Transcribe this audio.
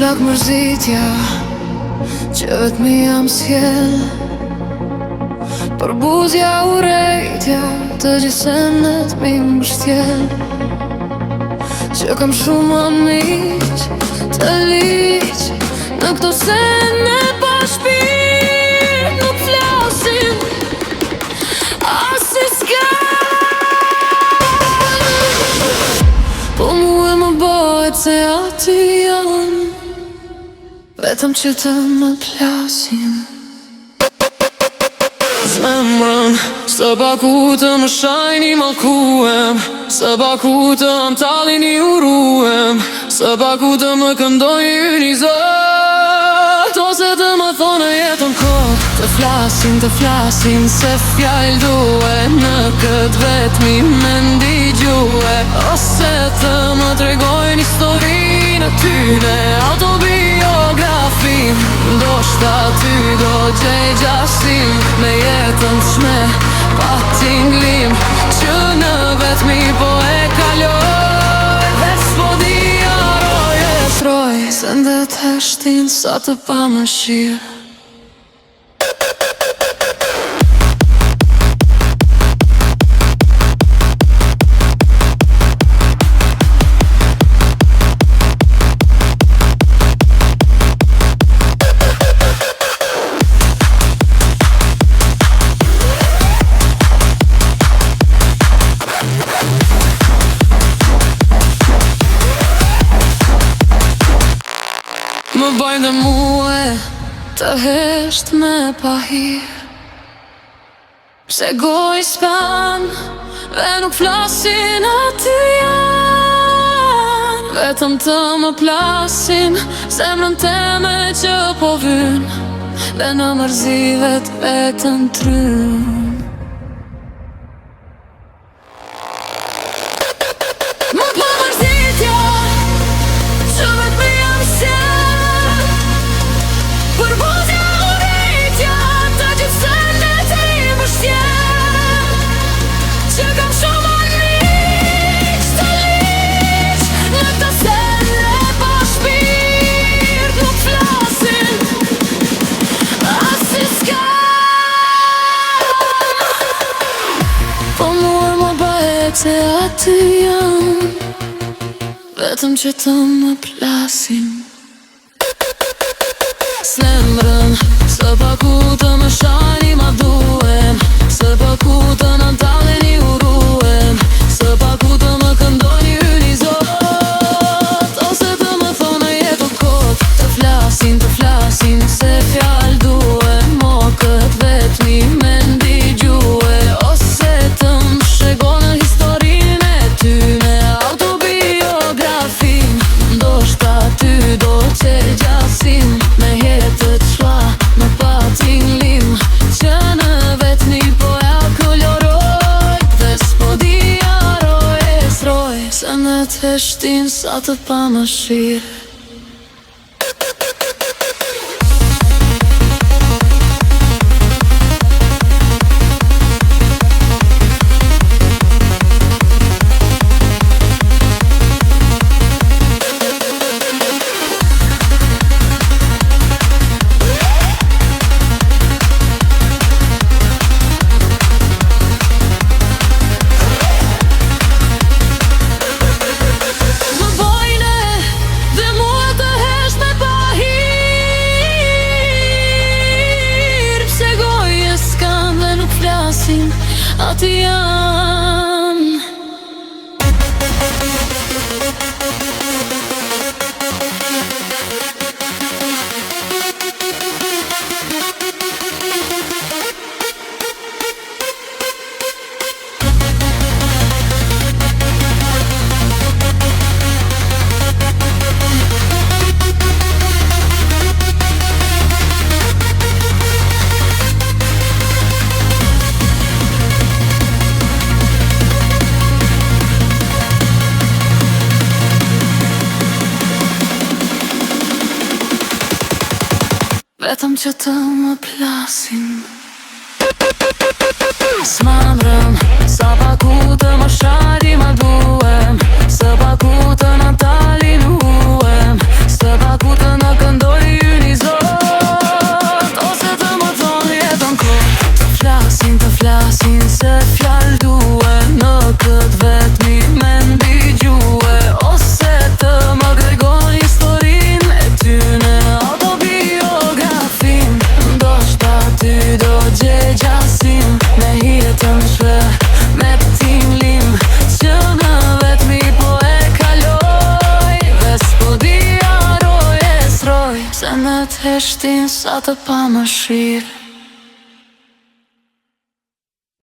Plak mërzitja Që vetmia më sjell Përbuzja urrejtja Të gjithë sendet m'i mbështjell Që kam shumë amiq Të ligj Në këto sene pa shpirt Nuk flasin Asnjë s'ka Po mue më bëhet se aty janë Vetëm që të më plasin Zemrën Së paku të më shajnë i mallkuem Së paku të më tallin i urruem Së paku të më këndojnë një zot Ose të më thonë jetën kot Të flasin, të flasin Se fjalë due Në këtë vetmi me ndigjue Ose të më tregojnë historinë e tyne Autobiografin Ndoshta aty do gjej gjasim Me jetën t'shme Pa tinglim Që në vetmi po e kaloj Dhe s'po di harroj e s'rroj Sendet heshtin sa të pamëshirë. Më bajnë dhe mue Të hesht me pahir Pse gojë s'kan Dhe nuk flasin aty janë Vetëm të më plasin Zemrën teme që po vyn Dhe në mërzi vetveten tryn Më pa mërzitja Që vetmia më sjell Përbuzja urrejtja Të gjithë sendet i mbështjell Që kam shumë amiq të ligj Në këto sene pa shpirt Nuk flasin Asnjë s'ka Po mue më bëhet se aty jam Vetëm që të më plasin Zemrën Së paku të më shajnë i madhuem Së paku të më tallin i urruem Së paku të më këndojnë një zot Ose të më thonë jeto kot Të flasin, të flasin Se fjalë due Mo këtë vetmi me ndigjue Ose të më shpjegojnë historinë e tyne Autobiografin Ndoshta aty do gjej gjasim Me jetë t'shua me pa tinglim Që në vetmi po ja kaloj Dhe s'po di harroj e s'rroj Sendet heshtin sa të pamëshirë. Më bojne dhe mua të hesht me pahir Pse goje s'kan dhe nuk flasin Aty janë. Vetëm që të më plasin S'mamrën Sa paku të më shajnë i madhuem Së paku të në tallin uem Së paku të Fëmijët heshtin sa të pamëshirë.